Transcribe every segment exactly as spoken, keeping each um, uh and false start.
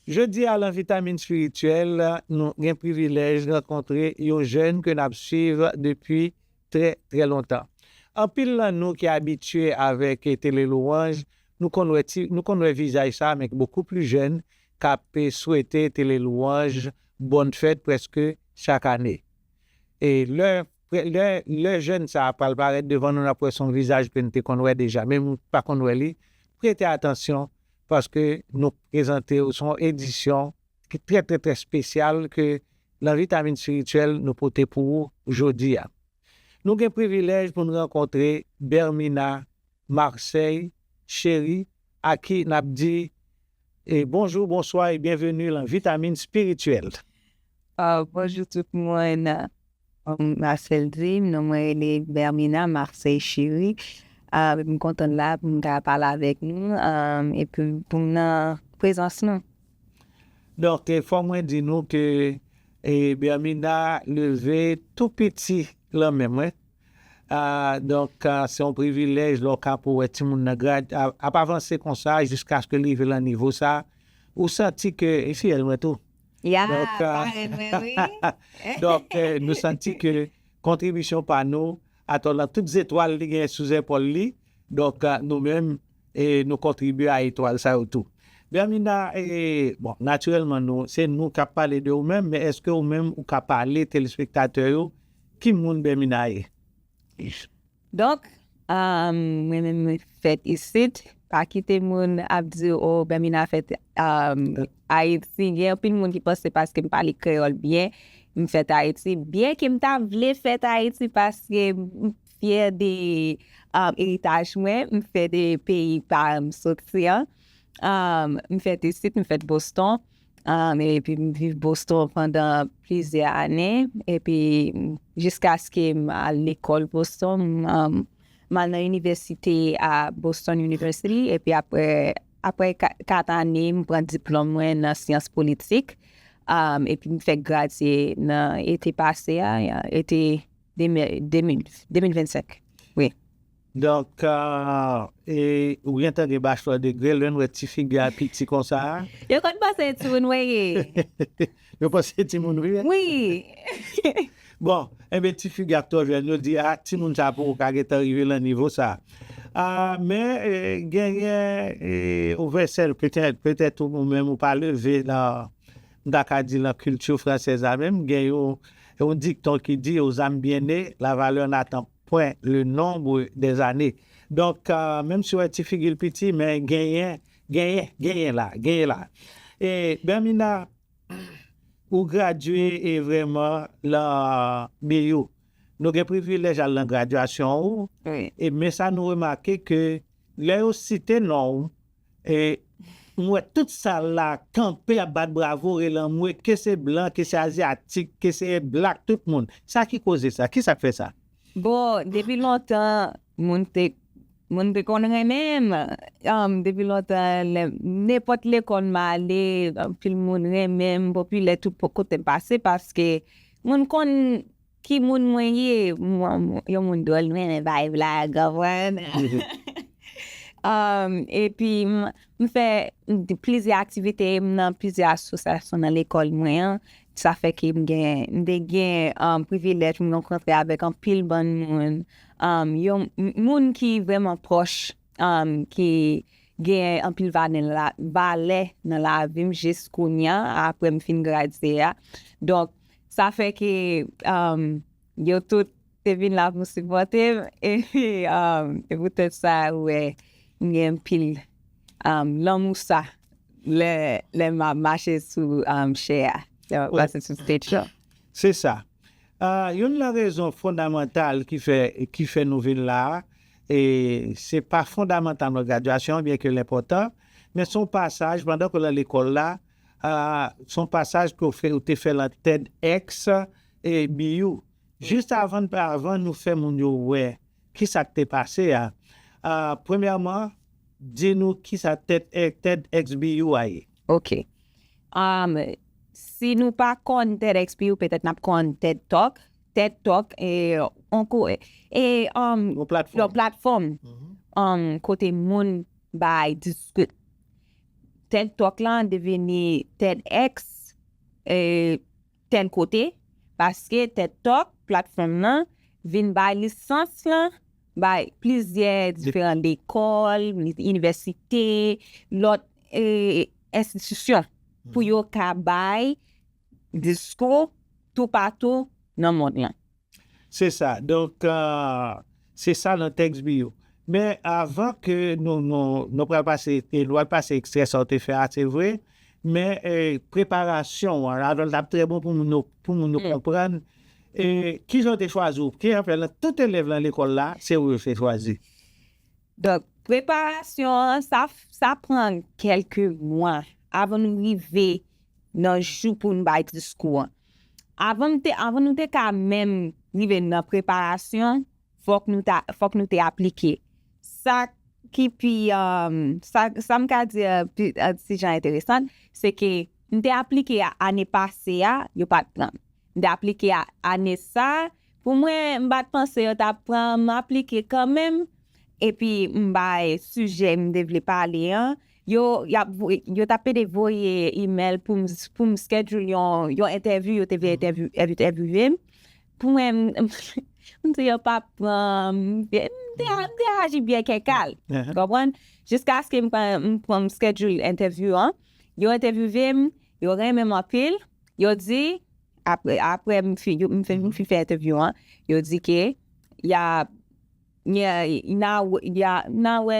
Jodi a, nan Vitamin Espirityèl, nou gen privilèj rankontre yon jèn ke n ap swiv depi trè, trè lontan. Anpil nan nou ki abitye avèk Tele Louange, nou konn wè ti, nou konn wè vizaj sa, men bokou pli jèn k ap swete Tele Louange bòn fèt prèske chak ane. E lè, lè, lè jèn sa a pral parèt devan nou, n ap wè se yon vizaj ke n te konn wè deja, menm ou pa konn wè li, prete atansyon, paske nou prezante w, se yon edisyon ki trè, trè, trè espesyal ke nan Vitamin Espirityèl nou pote pou ou jodi a. Nou gen privilèj pou n rankontre Bermina Marseille Chéry, a ki n ap di, e, bonjou, bonswa e byenveni nan Vitamin Espirityèl. Ah, bonjou tout moun. Um, Marcel di, non mwen rele Bermina Marseille Chéry. Ah, m kontan la pou m ka pale avèk nou, um, epi pou m nan prezans nou. Donk, e, fò mwen di nou ke, e, Bermina leve tou piti lan men mwen. Ah, donk, ah, se yon privilèj lè w ka pou wè timoun nan grad, a, ap avanse konsa jiskaske li rive lan nivo sa. Ou santi ke, e fiyèl mwen tou. Ya, Donk, ah, parèt mwen, wi. Donk, eh, nou santi ke kontribisyon pa nou, atò nan tout zetwal li gen sou zepòl li, donk, eh, nou menm, eh, nou kontribye a etwal sa yo tou. Bermina, eh, bon, natirèlman, nou, se nou k ap pale de ou menm, men èske ou menm ou ka pale telespektatè yo ki moun Bermina ye? Donk, um, mwen menm mwen fèt isit, pa kite moun ap di, o, Bermina fèt, um, Ayiti. Gen anpil moun ki panse paske m pale kreyòl byen, m fèt Ayiti. Byen ke m ta vle fèt Ayiti paske m fyè de, um, eritaj mwen, m fyè de peyi pa m soti an. Um, m fèt isit, m fèt Boston. Um, epi m viv Boston pandan plizyè ane. Epi m, jiskaske m al lekòl Boston, m, um, m al nan inivèsite a Boston University. Epi apre, apre ka- kat ane, m pran diplòm mwen nan syans politik. Um, epi m fèk gradye nan ete pase a, ete de mil, de mil, de mil vennsenk. Wi. Donk, ah, e, ou gentan gen bachelor degree, lè n wè ti figi a piti konsa a. Yo konn panse timoun mwen ye. Yo panse timoun ou ye. Wi. Bon, enben, ti figi ap twò jèn, yo di, a, timoun sa poko ka gentan rive lan nivo sa. Ah, men, eh, genyen, eh, ou vè sèl, petèt, petèt ou menm ou pa leve nan, m ta ka di lan kilti fransèz la menm, gen yon, yon dikton ki di, aux âmes bien nées, la valeur n'attend point le nombre des années. Donk, ah, menm si w wè ti figi l piti, men genyen, genyen, genyen la, genyen la. E Bermina, ou gradye e vrèman lan B U. Nou gen privilèj al lan gradyasyon ou. Wi. E men sa nou remake ke lè yo site non ou, e m wè tout sal la kanpe ap bat bravo, rele anmwe, ke se blan, ke se azyatik, ke se blak, tout moun. Sa ki koze sa? Ki sa k fè sa? Bon, depi lontan, moun te moun te konn renmen m. Um, depi lontan, lè- nenpòt lekòl m ale, anpil moun renmen m, popilè tout po- kote m pase, paske moun konn ki moun mwen ye. Mwen, yon moun dwòl, m renmen bay blag, konprann? Um, epi m, m fè m- plizyè aktivite, m nan plizyè asosyasyon nan lekòl mwen an. Sa fè ke m gen, m te gen, um, privilèj pou m rankontre avèk anpil bann moun. Um, yon m- moun ki vrèman pwòch, um, ki gen anpil valè nan la- valè nan lavi m jis kounye a, apre m fin gradye a. Donk, sa fè ke, um, yo tout te vin la pou sipòte m. Epi, um, e poutèt sa, ou wè, m gen anpil, um, lanmou sa lè, lè m ap mache sou, um, chè a, lè m ap Wi. Pase sou stage la. Se sa. Ah, youn nan rezon fondamantal ki fè, ki fè nou vin la a, e se pa fondamantalman gradyasyon, byen ke l enpòtan, men se yon pasaj, pandan ke w lan lekòl la, ah, se yon pasaj ke w fè, ou te fè lan TEDx e B U. Jis avan, avan nou fè moun yo wè ki sa k te pase a, ah, premyèman, di nou ki sa TED, TEDx B U a ye. Ok. Um, si nou pa konn TEDx B U, petèt n ap konn TED Talk. TED Talk, e, onko, e, um, Yon platfòm. Yon platfòm, Mhm. um, kote moun bay diskou. TED Talk lan deveni TEDx, e, tèl kote, paske TED Talk, platfòm nan, vin bay lisans lan, bay plizyè diferan lekòl, inivèsite, lòt, e, enstitisyon pou yo ka bay diskou toupatou nan mond lan. Se sa. Donk, ah, se sa nan tèks Biyo. Men avan ke nou, nou, nou pral pase, e nou al pase ekstrè sa w te fè a, se vre, men e, preparasyon an, alò l t ap trè bon pou moun yo, pou moun yo konprann e, kijan w te chwazi w, ki anfè nan tout elèv nan lekòl la, se ou yo te chwazi. Donk, preparasyon an, sa, sa pran kèlke mwa avan nou rive nan jou pou n bay diskou an. Avan nou te, avan nou te ka menm rive nan preparasyon, fòk nou ta, fòk nou te aplike. Sa ki pi, um, sa, sa m ka di, uh, pi, uh, ti jan enteresan, se ke m te aplike a ane pase a, yo pa t pran m. M te aplike a ane sa, pou mwen, m pa t panse yo t ap pran m, m aplike kanmenm. Epi m bay sijè m te vle pale an. Yo, y ap voye, yo t ap pede voye imèl pou m, pou m schedule yon, yon entèvyou, yo te vle entèvyou, entèvyouve m. Pou mwen, m, m di yo pa pran m, m te, m te aji byen kèkal. Konprann? Jiskaske m pran, m pran m schedule entèvyou an. Yo entèvyouve m, yo renmen m anpil. Yo di, apre, apre m fin, yo, m fin, m fin fè entèvyou an, yo di ke y a, y a, y a, y a,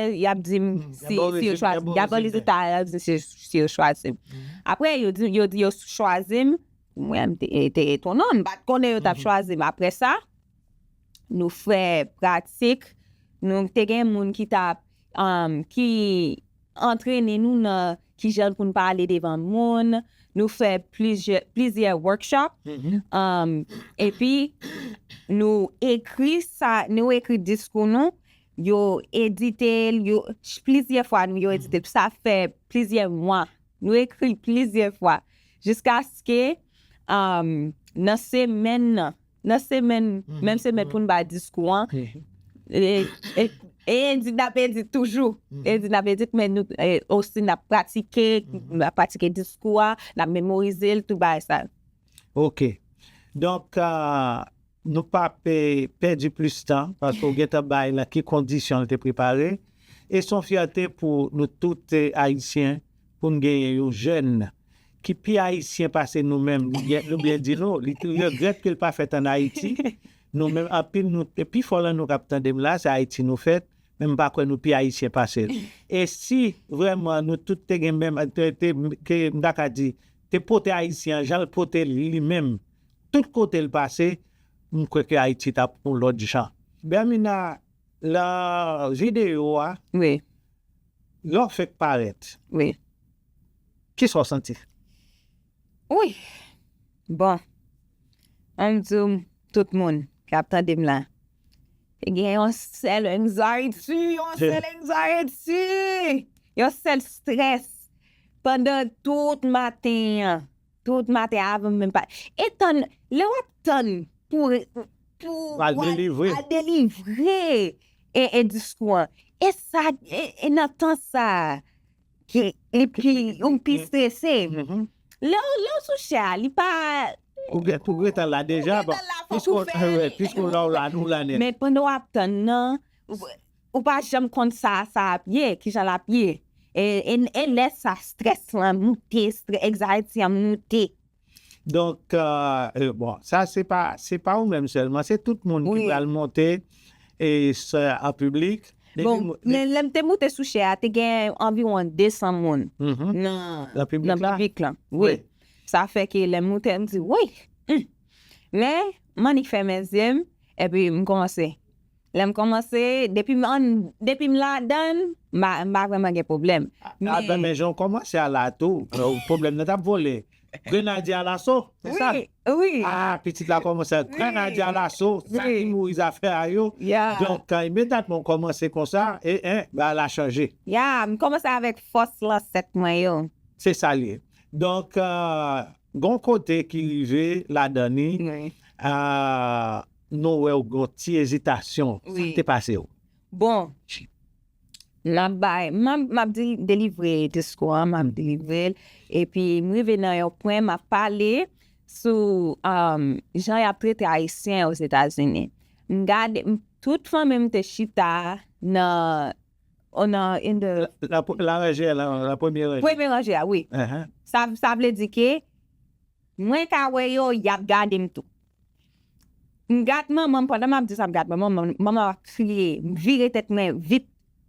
y ap di m si, si yo chwazi, y a ban rezilta, y ap di si, si yo chwazi m. Apre, yo di, yo di yo chwazi m, mwen, m te, te etonan, m pa t konnen yo t ap chwazi m. Apre sa, nou fè pratik, nou te gen moun ki t ap, um, ki antrene nou nan kijan pou n pale devan moun. Nou fè plizyè, plizyè workshop. Um, epi, nou ekri sa, nou ekri diskou nou, yo edite l, yo, plizyè fwa nou yo edite l. Sa fè plizyè mwa. Nou ekri l plizyè fwa. Jiskaske, um, nan semèn nan, nan semèn, menm semèn pou n bay diskou an, e, e, e edit n ap edit toujou. Edit n ap edit, men nou, e, osi n ap pratike, n ap pratike diskou a, n ap memorize l, tout bagay sa. Ok. Donk, ah, nou pa pe, pèdi plis tan, paske w gentan bay nan ki kondisyon l te prepare. E se yon fyète pou nou tout, eh, Ayisyen, pou n genyen yon jèn ki pi ayisyen pase nou menm. Nou byen, nou byen di nou, li tou regrèt ke l pa fèt ann Ayiti. Nou menm, anpil nou, pi fò nan nou k ap tande m la, se Ayiti nou fèt, men m pa kwè nou pi ayisyen pase l. E si vrèman nou tout te gen menm, te, te, ke m ta ka di, te pote Ayisyen an, jan l pote l li menm, tout kote l pase, m kwè ke Ayiti t ap yon lòt jan. Bermina, nan videyo a, Wi. Lè w fenk parèt, Wi. Kisa w santi? Wi. Bon. Ann di w, tout moun k ap tande m la, te gen yon sèl anxiety, yon sèl anxiety, yon sèl strès pandan tout maten an. Tout maten avan m menm pa. E tann, lè w ap tann pou, pou Al delivre. Al delivre e, e diskou an. E sa, e, e nan tan sa a, ke li pi, ou pi strese. Lè, w- lè w sou chè a, li pa. Ou gen tou gentan la deja. Ou gentan la, fòk ou fè li. Piske w la, ou la, nou la nèt. Men pandan w ap tann nan, ou, ou pa janm konn sa, sa ap ye, kijan l ap ye. E, e, e lè sa, strès lan moute, strès, anxiety an moute. Donk, euh, euh, bon, sa se pa, se pa ou menm sèlman, se tout moun ki Wi. Pral monte e sa an piblik. Depi Bon, mo- men lè m te moute sou chè a, te gen anviwon de san moun Mhm. nan, Nan piblik nan la? Piblik lan. Wi. Wi. Sa fè ke lè m moute, m di, wi. Hmm. Men, m annik fèmen zye m, epi m kòmanse. Lè m kòmanse, depi m ann, depi m ladan, m pa, m pa vrèman gen pwoblèm. A, men jan w kòmanse a la tou, euh, pwoblèm nan t ap vole. Grenadye alaso, se sa? Wi, wi. Ah, pitit la kòmanse. Grenadye alaso, sa ki Wi. Moyiz a fè a yo. Yeah. Donk, kan imedyatman w kòmanse konsa, e, en, bagay la chanje. Ya, m kòmanse avèk fòs lansèt mwen yo. Se sa l ye. Donk, euh, gon kote ki rive ladan li, Wi. euh, nou wè w gon ti ezitasyon. Sa Wi. K te pase w? Bon, N ap bay, m ap, m ap di, delivre diskou an, m ap delivre l. Epi m rive nan yon pwen, m ap pale sou um, jan y ap trete Ayisyen Ozetazini. M gade, m- tout fanmi m te chita nan, nan in the La, la, la ranje, la, la premye ranje. Premye ranje a, wi. Sa, sa vle di ke mwen ka wè yo, y ap gade m tou. M gad manman m, pandan m ap di sa, m gad manman m, manman m ap kriye. M vire tèt mwen vit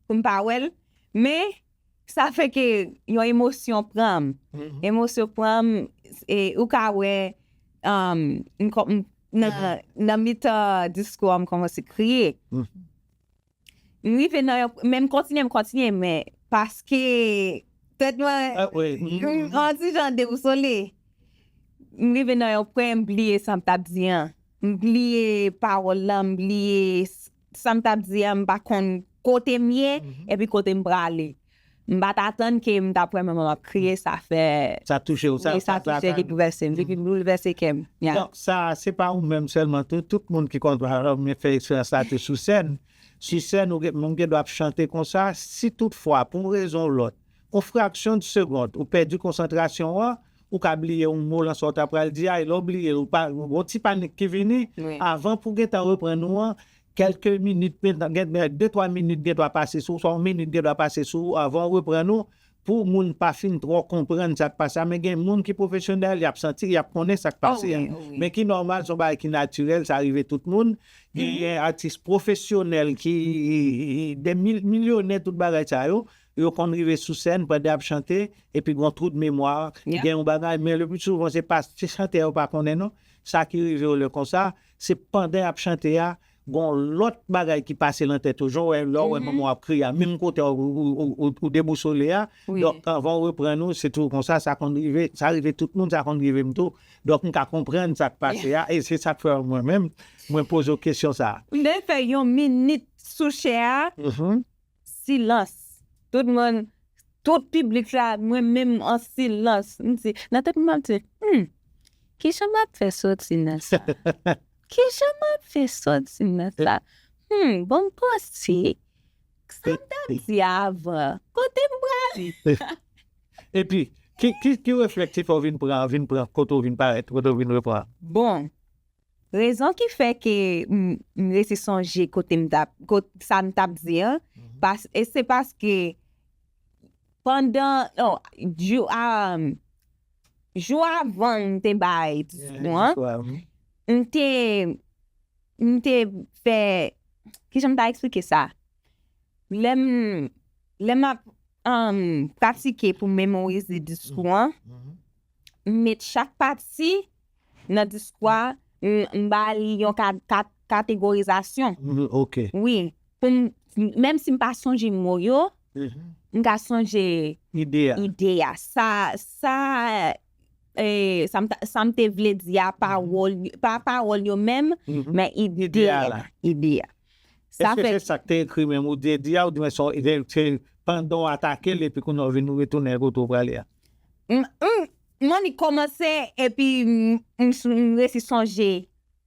pou m pa wè l. Men, sa fè ke yon emosyon pran m. Emosyon pran m, e, ou ka wè, um, m kò- m- nan, nan mitan diskou a, m kòmanse kriye. M rive nan yon, men m kontinye, m kontinye, men paske tèt mwen, m, yon ti jan debousole. M rive nan yon pwen, m bliye sa m t ap di an. M bliye pawòl la, m bliye s- sa m t ap di an, m pa konn kote m ye, epi kote m prale. M pa t atann ke m t ap wè manman m ap kriye, sa fè Sa touche w, sa, wi, sa sa, sa, touche, sa. Li boulvèse m, li boulvèse kè m. Ya. Donk, sa, se pa ou menm sèlman, tout, tout moun ki konn, men fè eksperyans la tou sou sèn. Sou sèn, ou gen, moun gen dwa ap chante konsa, si toutfwa, pou yon rezon ou lòt, yon fraksyon de segonn, ou pèdi konsantrasyon an, ou ka bliye yon mo lan sa w ta pral di a, e lè w bliye l, ou pa, yon ti panik ki vini, Wi. avan pou gentan reprann ou an, kèlke minit, gentan, gen, gen de twa minit gen dwa pase sou ou, swa yon minit gen dwa pase sou ou, avan w reprann ou, pou moun pa fin twò konprann sa k pase a. Men gen moun ki pwofesyonèl, y ap santi, y ap konnen sa k Oh pase a. wi, oh wi. Men ki nòmal, se yon bagay ki natirèl, sa rive tout moun. Genyen atis pwofesyonèl ki, de mil, milyonè, tout bagay sa yo, yo konn rive sou sèn pandan y ap chante, epi gen yon twou de memwa, Yeah. gen yon bagay, men le pli souvan, se pa, se chantè yo pa konnen non. Sa ki rive yo lè konsa, se pandan y ap chante a, gen yon lòt bagay ki pase nan tèt ou, jan w wè, lè w wè manman w ap kriye a, menm kote w, ou, ou, ou, ou debousole a. Wi. Donk, anvan w reprann ou, se tou konsa, sa konn rive, sa rive tout moun, sa konn rive m tou. Donk, m ka konprann sa k pase a, e se sa k fè mwen menm, mwen poze w kesyon sa a. M te fè yon minit sou chè a, silans. Tout moun, tout piblik la, mwen menm an silans. M di, nan tèt mwen, m ap di, hmm, kijan m ap fè soti nan sa? Kijan m ap fè sòti nan sa? Hmm, bon, m panse, sa m t ap di avan, kote m prale? Epi, ki, ki, ki reflèks ki fè w vin pran, vin pran, kote w vin parèt, kote w vin repran? Bon, rezon ki fè ke m, m resi sonje kote m t ap, kot, sa m t ap di an, pas, e se paske pandan, non, jou, a, jou avan m te bay diskou an, m te, m te fè, kijan m ta eksplike sa? Lè m, lè m ap, um, pratike pou memorize diskou an, m met chak pati nan diskou a, m, m ba li yon ka, ka, kategorizasyon. Mhm, ok. Wi. Pou m, menm si m pa sonje mo yo, m ka sonje Ide a. ide a. Sa, sa, e, sa m ta, sa m te vle di a, pawòl, pa pawòl yo menm, Mhm. men ide Ide a a, la. ide a. Sa Èske fè se sa k te ekri menm ou te di a, oubyen se, se pandan w atake l epi kounye a w vin retounen kote w prale a? M, m, m annik kòmanse epi m, m, m resi sonje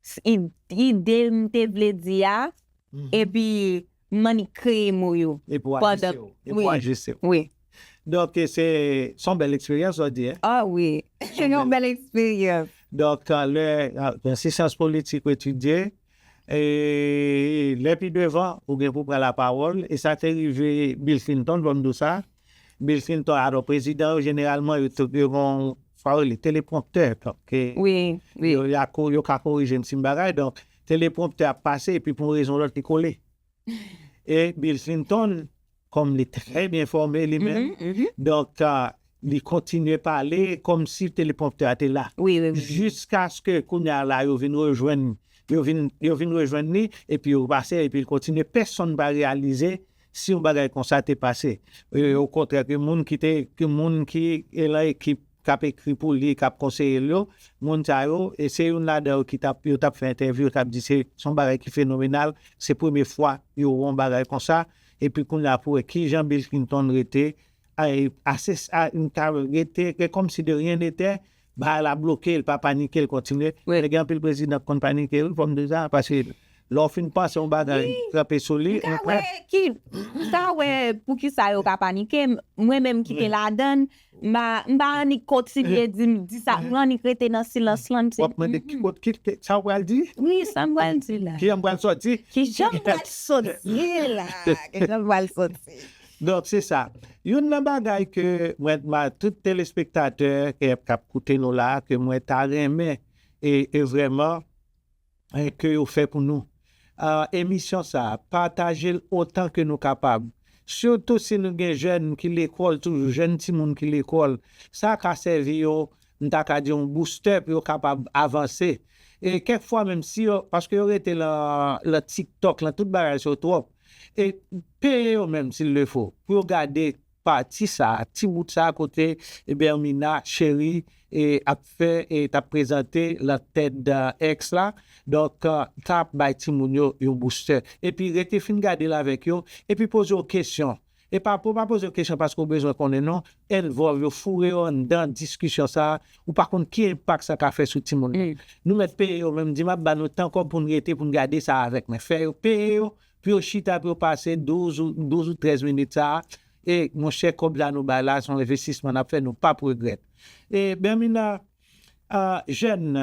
s- id- ide m te vle di a, epi m annik kreye mo yo. Epi w pandan- ajise yo. Epi w Wi. ajise yo. Wi. Donk, e se, se yon bèl eksperyans, w di, en? Ah wi, se yon bèl eksperyans. Donk, lè, a, si syans politik ou etidye, e lè pi devan, ou gen pou pran lapawòl, e sa te rive Bill Clinton, ban m di w sa. Bill Clinton, alò, prezidan yo, jeneralman, yo, yo gen yon, sa yo rele telepwonptè, donk, e, Wi, wi. yo, y a ko- yo ka korije m si m bagay, donk, telepwonptè ap pase, epi pou yon rezon ou lòt, li kole. E Bill Clinton, kòm li trè byen fòme li menm, Mhm, mhm. donk, a, li kontinye pale kòmsi telepwonptè a te la. Wi, wi, wi. Jiskaske kounye a la, yo vin rejwenn, yo vin, yo vin rejwenn li, epi yo pase, epi l kontinye. Pèsonn pa reyalize si yon bagay konsa te pase. E, okontrè, ke moun ki te, ke moun ki e lan ekip k ap ekri pou li, k ap konseye l yo, moun sa yo, e se youn ladan yo ki t ap, yo t ap fè entèvyou, yo t ap di se, se yon bagay ki fenomenal, se premye fwa yo wè yon bagay konsa, epi kounye a pou wè kijan Bill Clinton rete, a, ase, a, ta rete, e kòmsi de rien n'était, bagay la bloke, l pa panike, l kontinye. Wi. Men gen anpil prezidan k konn panike, wi, fò m di sa, paske Lè w fin panse yon bagay, Wi. Kanpe sou li, M ka wè ki, m ka wè poukisa yo ka panike m. Mwen menm ki te ladan, m pa, m pa annik kontinye di, di sa, mwen annik rete nan silans lan. W ap mande ki kot, ki, ki, sa w pral di? Wi, sa m pral di la. Ki jan m pral soti? Ki jan m pral soti la? Ki jan m pral soti? Donk, se sa. Youn nan bagay ke mwen, ma, tout telespektatè ke, k ap koute nou la, ke mwen ta renmen e, e vrèman, e, ke yo fè pou nou. Ah, emisyon sa, pataje l otan ke nou kapab. Sitou si nou gen jèn ki lekòl toujou, jèn timoun ki lekòl, sa ka sèvi yo, m ta ka di yon boustè pou yo kapab avanse. E kèk fwa menm si yo, paske yo rete lan, lan TikTok, lan tout bagay sa yo twòp. E peye yo menm, s'il le faut, pou yo gade pati sa, ti bout sa kote, e, Bermina Chérie, e, ap fè, e, t ap prezante lan tèt, e, ex la. Donk, e, t ap bay timoun yo yon boustè. Epi rete fin gade l avèk yo, epi poze yo kesyon. E pa pou pa poze yo kesyon paske w bezwen konnen non, envolve yo, foure yo anndan diskisyon sa, ou pa konn ki enpak sa ka fè sou timoun. Nou mèt peye yo menm, di m ap ba nou tan kòb pou n rete, pou n gade sa avèk mwen. Fè yo, peye yo, pou yo chita, pou yo pase douz ou, douz ou trèz minit sa, e monchè, kòb la nou bay la, se yon envestisman n ap fè, nou p ap regrèt. E Bermina, a, jèn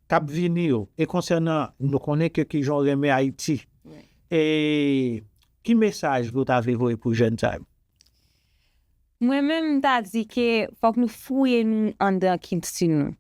k ap vini yo, e konsènan, nou konnen ke kijan w renmen Ayiti, e ki mesaj ou ta vle voye pou jèn sa yo? Mwen menm, m ta di ke fòk nou fouye nou anndan kilti nou.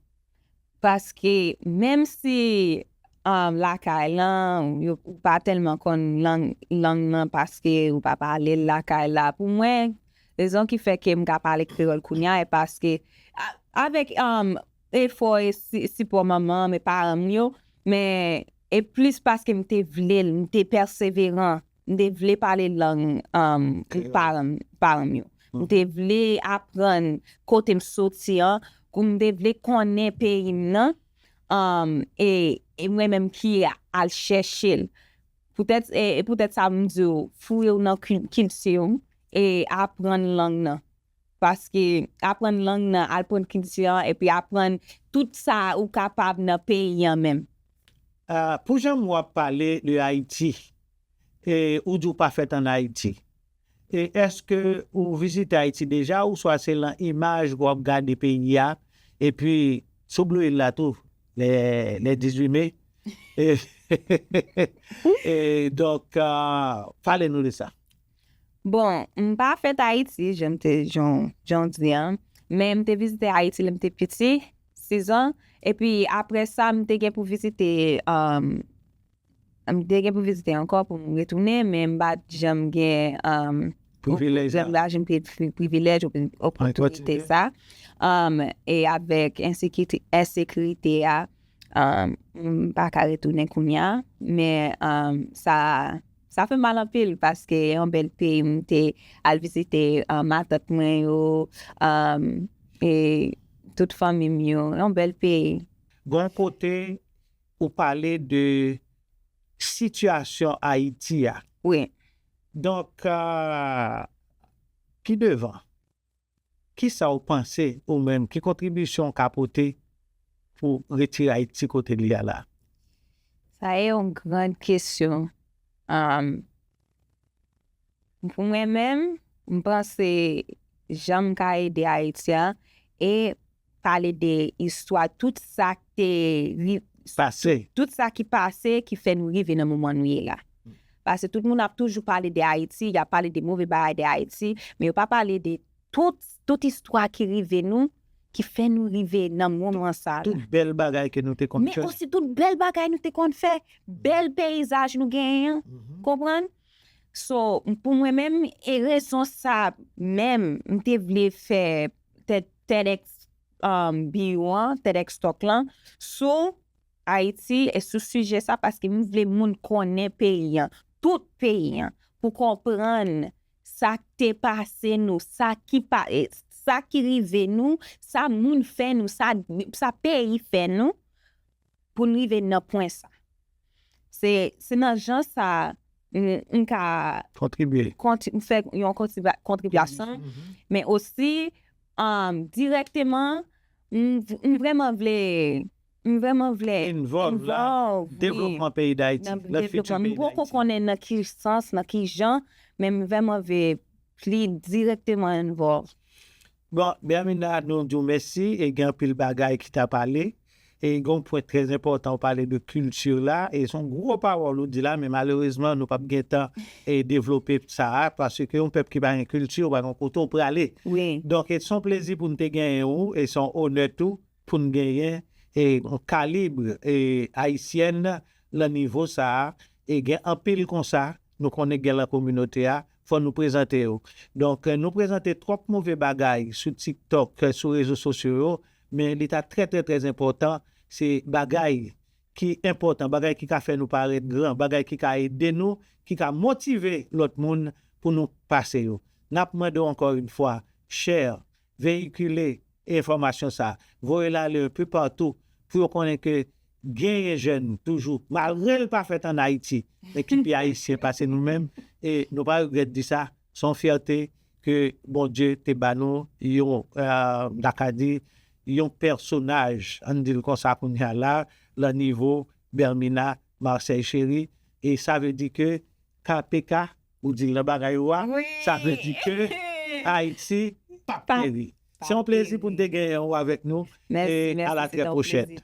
Paske menm si, um, lakay lan, yo, ou pa tèlman konn lang, lang nan paske ou pa pale l lakay la. Pou mwen, rezon ki fè ke m ka pale kreyòl kounye a, e paske a, avèk, um, efò e si, sipò manman m e paran m yo, men e plis paske m te vle l, m te pèseveran, m te vle pale lang, um, paran, paran m yo. M te vle aprann kote m soti an, kou m te vle konnen peyi m nan, um, e, e mwen menm ki al chèche l. Poutèt, e, e poutèt sa m di w, fouye w nan kil-, kilti w, e aprann lang nan. Paske aprann lang nan, aprann kilti an, epi aprann tout sa ou kapab nan peyi an menm. Ah, pou jan w ap pale de Ayiti, e ou di w pa fèt ann Ayiti. E èske ou vizite Ayiti deja, ouswa se lan imaj w ap gade peyi a, epi sou Blue Hill la tou, le, le dizuit me? E, e donk, ah, pale nou de sa. Bon, m pa fèt Ayiti, jan m te, jan, jan w di an, men m te vizite Ayiti lè m te piti, sis an, epi apre sa, m te gen pou vizite, um, m te gen pou vizite ankò pou m retounen, men m pa t janm gen, um, Privilèj la. Jan m te pri-, privilèj, opo-, opòtinite sa. Um, e avèk ensekirite, ensekirite a, um, m pa ka retounen kounye a, men, um, sa, sa fè mal anpil paske yon bèl peyi m te al vizite, um, matant mwen yo, um, e tout fanmi m yo, yon bèl peyi. Gon kote ou pale de sitiyasyon Ayiti a. Wi. Donk, ah, pi devan, kisa w panse ou menm, ki kontribisyon w ka pote pou retire Ayiti kote li a la? Sa e yon gran kesyon. Um, pou mwen menm, m panse jan m ka ede Ayiti a, e pale de istwa, tout sa k te ri-, Pase. Tout sa ki pase, ki fè nou rive nan moman nou ye la. Paske tout moun ap toujou pale de Ayiti, y ap pale de move bagay de Ayiti, men yo pa pale de tout, tout istwa ki rive nou, ki fè nou rive nan moman sa la. Tout bèl bagay ke nou te konn Men fè. Osi tout bèl bagay nou te konn fè, bèl peyizaj nou genyen an, konprann? So, pou mwen menm, e rezon sa menm, m te vle fè TED, TEDx, um, bio an, TEDx Talk lan, sou Ayiti e sou sijè sa, paske m vle moun konnen peyi an, tout peyi an, pou konprann sa k te pase nou, sa ki pa, e, sa ki rive nou, sa moun fè nou, sa, sa peyi fè nou, pou n rive nan pwen sa. Se, se nan jan sa, m, m ka Kontribye. konti-, m fè yon kontriba-, kontribyasyon, men osi, um, dirèkteman, m, m vrèman vle M vrèman vle Involve la, involve, wi, devlopman peyi Dayiti, nan nan fitu devlopman. M peyi poko Dayiti. Konnen nan ki sans, nan ki jan, men m vrèman vle pli direkteman involve. Bon, Bermina, nou di w mèsi e gen anpil bagay ki ta pale. E gen yon pwen trè enpòtan, ou pale de kilti la, e se yon gwo pawòl ou di la, men malerezman, nou p ap gen tan e devlope sa a, paske yon pèp ki pa gen kilti, ou pa gen kote w prale. Wi. Donk, e se yon plezi pou n te genyen ou, e se yon onè tou pou n genyen e yon kalib e ayisyèn nan nivo sa a, e gen anpil konsa, nou konnen gen lan kominote a, fò nou prezante yo. Donk, nou prezante twòp move bagay sou TikTok, sou rezo sosyo yo, men li ta trè, trè, trè enpòtan, se bagay ki enpòtan, bagay ki ka fè nou parèt gran, bagay ki ka ede nou, ki ka motive lòt moun pou nou pase yo. N ap mande w ankò yon fwa, share, veyikile enfòmasyon sa, voye l ale un peu partout pou yo konnen ke genyen jèn toujou, malgre l pa fèt ann Ayiti, men ki pi ayisyen pase nou menm, e nou pa regrèt di sa, se yon fyète ke Bondye te ba nou yon, euh, n ta ka di, yon pèsonaj, ann di l konsa kounye a la, lan nivo Bermina Marseille Chérie, e sa vle di ke K P K, ou di l nan bagay ou a, Wi. Sa vle di ke Ayiti p ap Pa- peri. Se yon plezi pou n te genyen ou avèk nou. Mèsi, E mèsi, à la se très yon prochaine. Plezi.